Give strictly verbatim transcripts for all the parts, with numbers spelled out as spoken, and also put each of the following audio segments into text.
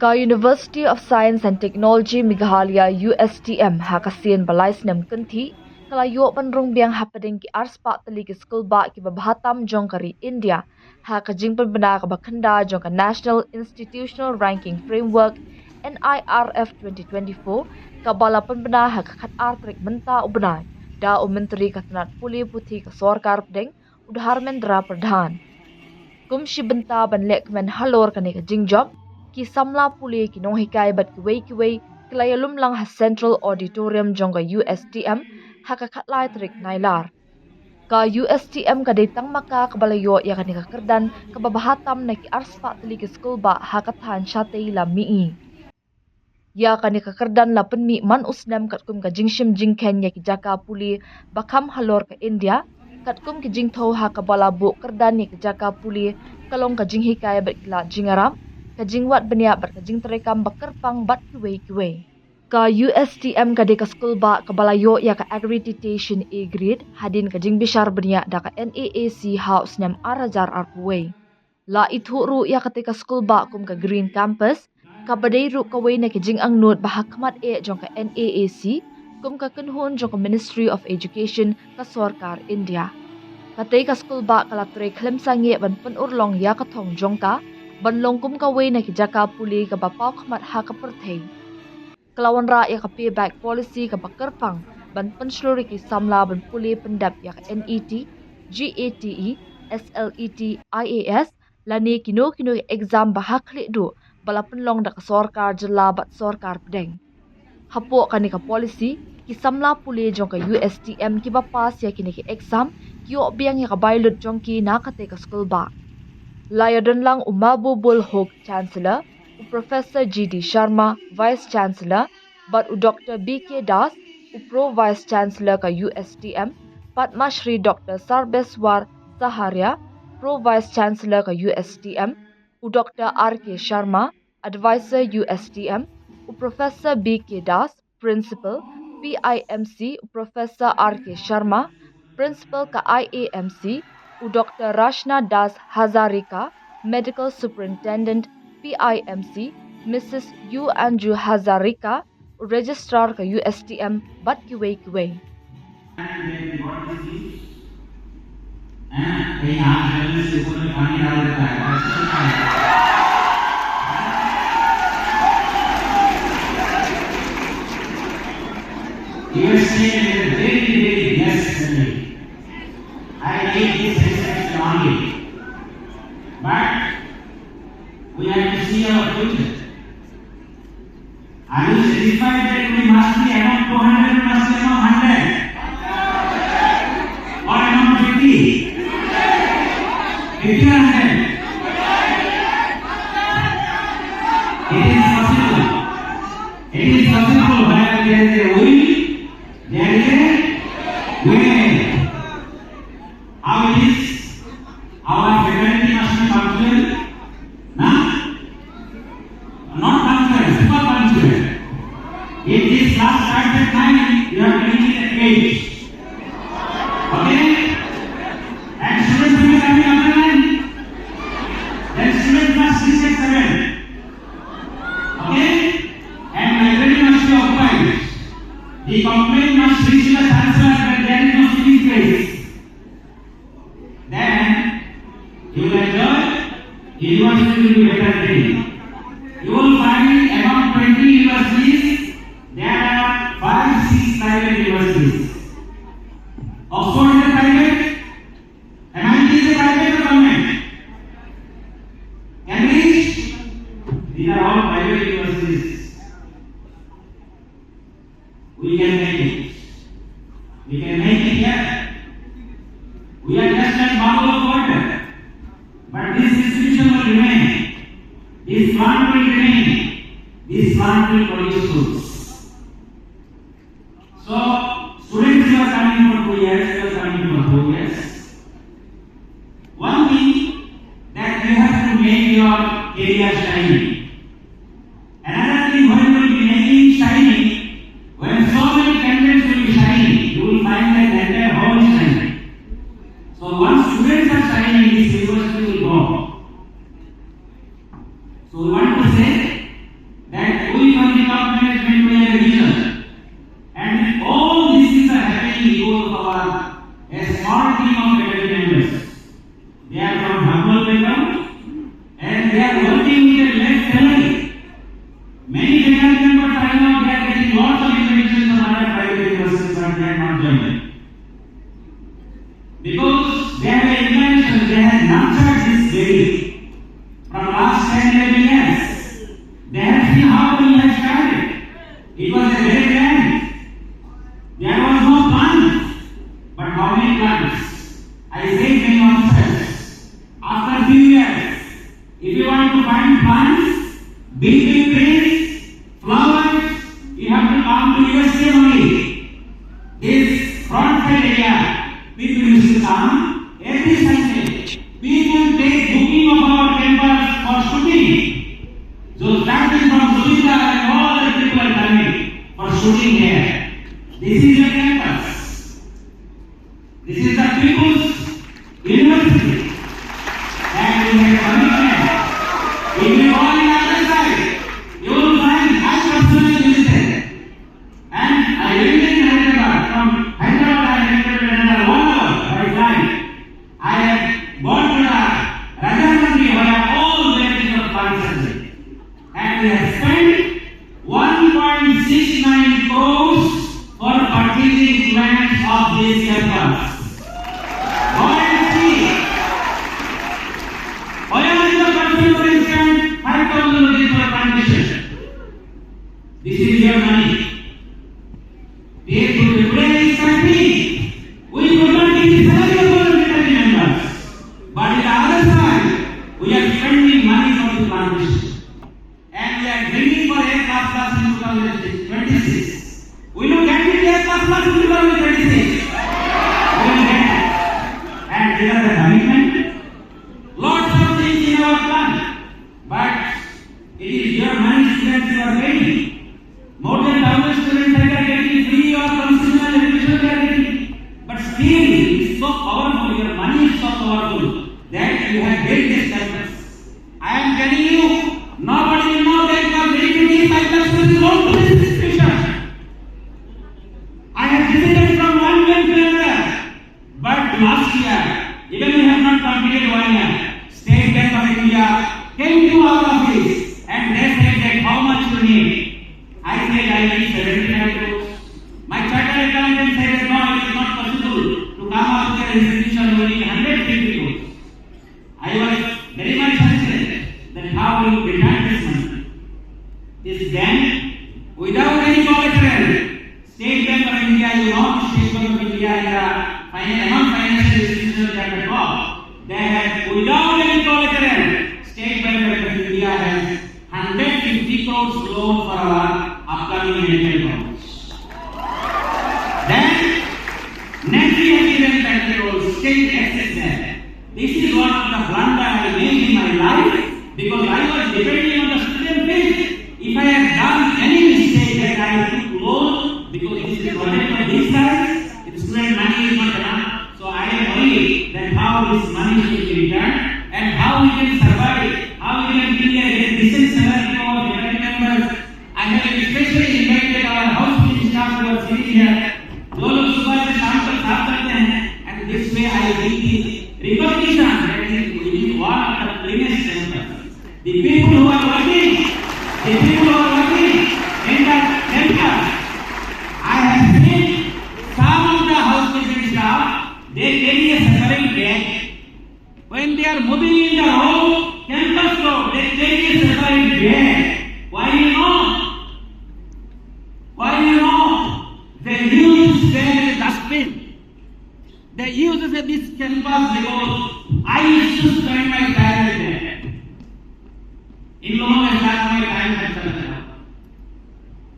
Ka University of Science and Technology Meghalaya, U S T M, ha ka sien ba lai snem kynthih, ka la ïoh ban rung biang hapdeng ki arspah tylli ki skulbah kiba bha tam jong ka ri India, ha ka jingpynbna kaba khyndaw jong ka National Institutional Ranking Framework, N I R F twenty twenty-four, kaba la pynbna ha ka khatar tarik mynta u bnai, da u Myntri ka tnat pule puthi ka sorkar pdeng, u Dharmendra Pradhan. Kum shi bynta ban lehkmen halor kane ka jingjop, ki samla pule, ki nonghikai bad kiwei kiwei ki la ïalum lang ha Central Auditorium jong ka U S T M ha ka khatlai tarik Nailar. Ka U S T M ka dei tang ma ka kaba la ïoh ïa kane ka kyrdan kaba bha tam na ki arspah tylli ki skulbah ha ka thaiñ shatei lam mihngi. Ïa kane ka kyrdan la pynmih man u snem katkum ka jingshim jingkheiñ ïa ki jaka pule ba kham halor ka India, katkum ki jingthew ha kaba la buh kyrdan ïa ki jaka pule, ka long ka jinghikai bad ki lad jingïarap, ka jingwad bniah bad ka jingtrei kam ba kyrpang bad kiwei kiwei. Ka U S T M ka dei ka skulbah kaba la ïoh ïa ka accreditation A grade hadien ka jingbishar bniah da ka N A A C ha u snem ar hajar arphew wei. La ithuh ruh ïa katei ka skulbah kum ka Green Campus, kaba dei ruh kawei na ki jingangnud ba ha khmat eh jong ka N A A C, kum ka kynhun jong ka Ministry of Education ka sorkar India. Katei ka skulbah ka la trei khlem sangeh ban pynurlong ïa ka thong jong ka ban long kum kawei na ki jaka pule kaba paw khmat ha ka pyrthei. Ka la wanrah ïa ka payback policy kaba kyrpang ban pynshlur ïa ki samla ban pule pyndep ïa ka NET, GATE, SLET, IAS, lane kino kino ki exam ba ha khlieh duh ba la pynlong da ka sorkar jylla bad sorkar pdeng. Hapoh kane ka policy, ki samla pule jong ka USTM kiba pass ïa kine ki exam ki ïoh biang ïa ka bai lut jong ki na katei ka skulbah. La ïadon lang u Mahbubul Hoque, Chancellor, u Professor G D Sharma, Vice Chancellor, bad u Doctor B K Das, u Pro Vice Chancellor ka USTM, Padma Shri Doctor Sarbeswar Saharia, Pro Vice Chancellor ka USTM, u Doctor R K Sharma, Advisor USTM, u Professor B K Das, Principal, PIMC, u Professor R K Sharma, Principal ka IAMC, u Doctor Rashna Das Hazarika, Medical Superintendent, PIMC, Missus U Anju Hazarika, u Registrar ka USTM, bad kiwei kiwei. कहीं हाथ जलने से ऊपर में पानी डाल देता है, ऐसा होता है। USTM is a very, very blessed family. I leave this research family. But we have to see our future. Are you satisfied that we must be among two hundred, we must be among hundred? Or among fifty? Fifty or hundred? It is possible. It is possible where there is a will, there is a way. How it is? Our fraternity must be punctual. Na? Not punctual, super punctual. If this class starts at nine, you are coming in at eight. Okay? And students will be coming after nine. Then students must reach at seven. Okay? And library must be occupied. The complaint must reach to the chancellor that there is no sitting place. Then you will enjoy, university will be better thing. You will find among twenty universities, there are five, six private universities. Oxford is a private, MIT is a private or government? Cambridge, these are all private universities. We can make it. We can make it here. We are just like bubble of water. But this institution will remain. This plant will remain. This plant will produce fruits. So, students, you are coming for two years, you are coming for four years. One thing that you have to make your career shiny. Another thing, when you will be making shining, when so many candidates will be shining, you will find that entire hall is shining. So once students are shining, this university will go. So we want to say, They have nurtured this baby from last ten, eleven years. They have seen how he has started. It was a great land. There was no plants, but how many plants? I said many officers, after few years, if you want to find plants, big, big trees, flowers, you have to come to U S A only. This frontier area, people used to come every Sunday. People take booking of our campus for shooting. So starting from Zubeen Garg and all the people are coming for shooting here. This is your campus. This is the people's university. And we have a commitment. If you go on the other side, you will find I personally visited. And I went in Hyderabad. From Hyderabad, I went to another one hour by flight. I have gone to the Raja Mundri, where all the people of Pakistan. And we have spent one point six nine crores for purchasing plants of this campus. Go and see. Why are the person, for instance, five thousand rupees for plantation? This is your money. They could replace something. We could not give the salary of our retired members. But on the other side, we are spending money for the plantation. And we are bringing for A plus plus in two thousand twenty-six. We will get it A plus plus in two thousand twenty-six. We will get it. And given the commitment, lots of things in our plan. But it is your money, students, you are paying. More than thousand students that are getting free or concessional admission they are getting. But still, it is so powerful, your money is so powerful that you have built this campus. I am telling you, nobody will know that you are ready to give five lakhs rupees loan to this institution. I have visited from one bank to another, but last year, even we have not completed one year, State Bank of India came to our office and they said that how much you need. I said I need seventy-five crores. My chartered accountant said that no, it is not possible to come up with an institution who need hundred fifty crores. I was very much hesitant that how we will return this money. This bank, without any collateral, State Bank of India, you know, State Bank of India in the finan-, among financial institutions at the top, they have, without any collateral, State Bank of India has hundred fifty crores loan for our upcoming medical college. Then, next we have given thirty crores, State Axis Bank. This is one of the blunder I made in my life because I was depending on the student fees. If I had done any mistake that I took loan, because this is a project of this size, the student money is not enough. So I am worried that how this money will be returned and how we can survive, how we can pay a decent salary to our family members. I have especially invited our housekeeping staff who are sitting here. जो लोग सुबह से शाम तक साथ रहते हैं, and this way I give the recognition that it is one of the cleanest campus. The people who are working, the people who are working in the campus, I have seen some of the housekeeping staff, they carry a separate bag. When they are moving in the road, campus road, they carry a separate bag. Why you know? Why you know? They use this bag as a dustbin. They use this, this campus because I used to spend my time with them. इन लोगों के साथ मैं टाइम खर्च करता था।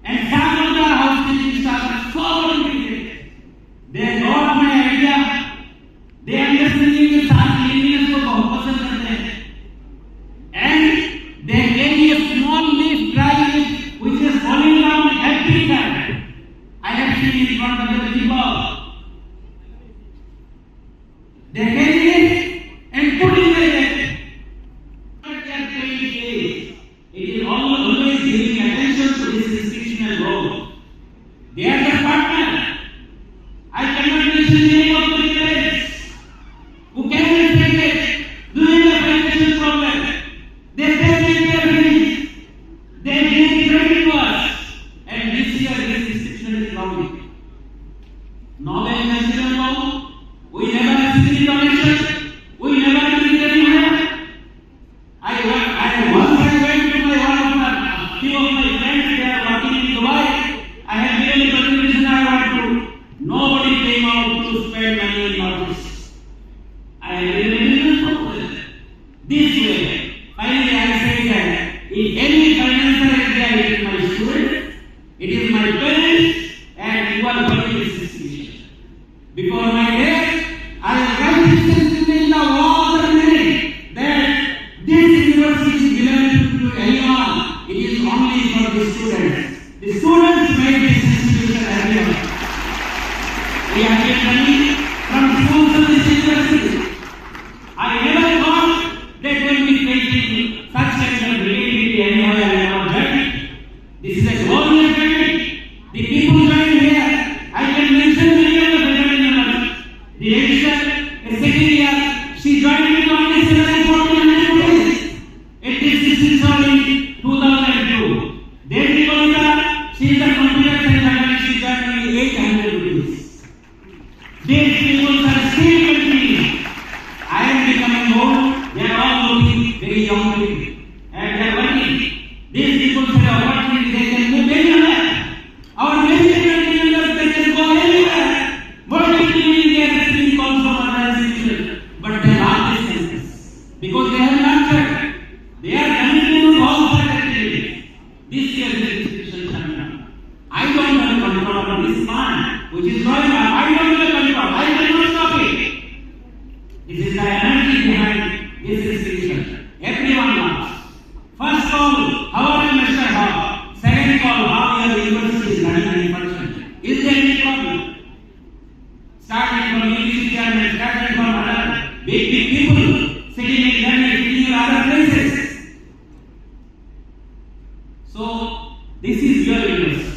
And some of the housekeeping staff are so dedicated. They got my idea. They understanding के साथ cleanliness को बहुत पसंद करते हैं। And they gave me a small leaf dry leaf which is falling down every time. I have seen it from the people. They gave me They are all looking very young people. And they are working. These people have opportunity, they can move anywhere. Our military members, they can go anywhere. What is doing, they are receiving calls from other institutions. But they lack this sense. Because they have nurtured. They are coming to all such activities. This year, this institution coming up. I don't have control on this man, which is growing up. I don't have control. I cannot stop it. This is the energy behind this institution. Everyone loves. First call, how are you, Mister Hall? Second call, how your university is running and functioning. Is there any problem? Starting from university chairman, starting from other big, big people, sitting in Delhi, sitting in other places. So, this is your university.